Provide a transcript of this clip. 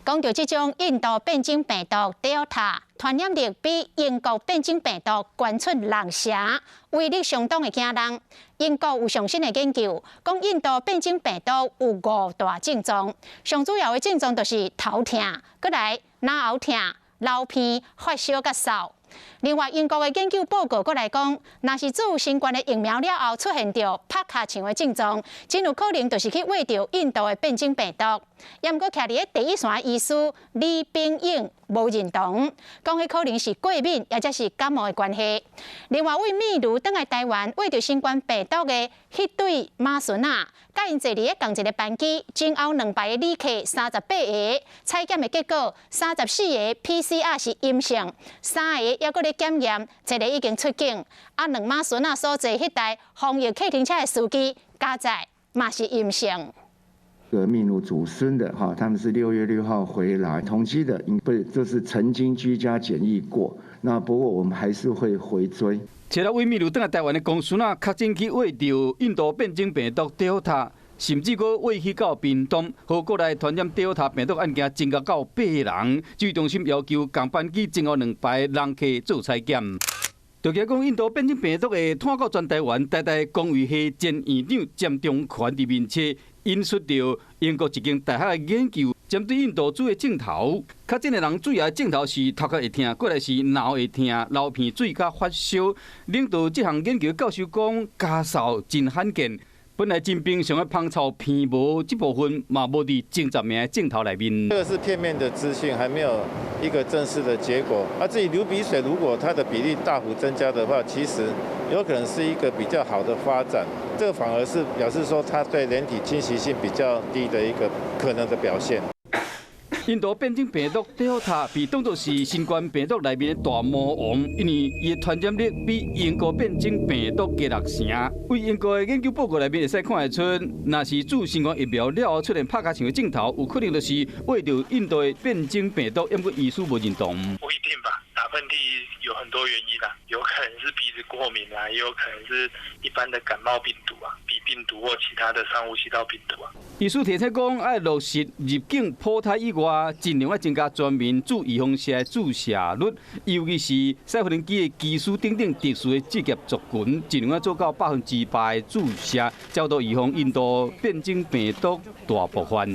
講著這種印度變種病毒 Delta 傳染力比英國變種病毒懸出六成，威力相當的驚人。英國有上新的研究，講印度變種病毒有五大症狀，上主要的症狀就是頭疼，閣來嚨喉疼、流鼻、發燒佮嗽。另外，英國的研究報告閣來講，若是注新冠的疫苗了後出現著拍尻槍的症狀，真有可能就是去秽著印度的變種病毒。也毋過，徛佇咧第一線的醫師李炳勇無認同，講彼可能是過敏，抑者是感冒的關係。另外，位秘魯轉來台灣秽著新冠病毒的彼對媽孫仔，佮𪜶坐佇咧仝一个班機，前後兩排的旅客38个，採檢的結果，34个 PCR 是陰性，三个猶閣咧檢驗，一个已經出境。啊，兩媽孫仔所坐彼台防疫客廳車的司機加載嘛是陰性。個秘魯祖孫的哈，他們是6月6號回來同機的，不是就是曾經居家檢疫過。那不過我們還是會回追。這個位秘魯轉來台灣的公孫仔，確診去秽著印度變種病毒 Delta，甚至閣秽去到屏東，予國內傳染 Delta 病毒案件增加到八人。指揮中心要求仝班機前後兩排人客做採檢。就講印度變種病毒會湠到全台灣，台大公衛系前院長詹中權佇面冊引述著英國一間大學的研究，針對印度株的症頭，確診的人主要的症頭是頭殼會疼，過來是腦會疼、流鼻水佮發燒。領導這項研究教授講，咳嗽真罕見。本來真平常的芳臭鼻毛這部分嘛，無佇前10名的症頭內面。這個是片面的資訊，還沒有一個正式的結果。啊，至於流鼻水，如果它的比例大幅增加的話，其實有可能是一個比較好的發展。這個反而是表示說，它對人體侵襲性比較低的一個可能的表現。印度變種病毒 Delta 被當作是新冠病毒內面的大魔王，因為伊的傳染力比英國變種病毒高六成。對英國的研究報告內面會使看會出，若是注新冠疫苗了後出現拍尻槍的症頭，有可能就是秽著印度的變種病毒，毋過醫師無認同。不一定吧，打噴嚏有很多原因啦，有可能是鼻子過敏啊，也有可能是一般的感冒病毒啊，鼻病毒或其他的上呼吸道病毒啊。醫師提醒講，愛落實入境普篩以外，盡量愛增加全民注預防射的注射率，尤其是賽飛行機的機師等等特殊的職業族群，盡量愛做到100%的注射，才有預防印度變種病毒大爆發。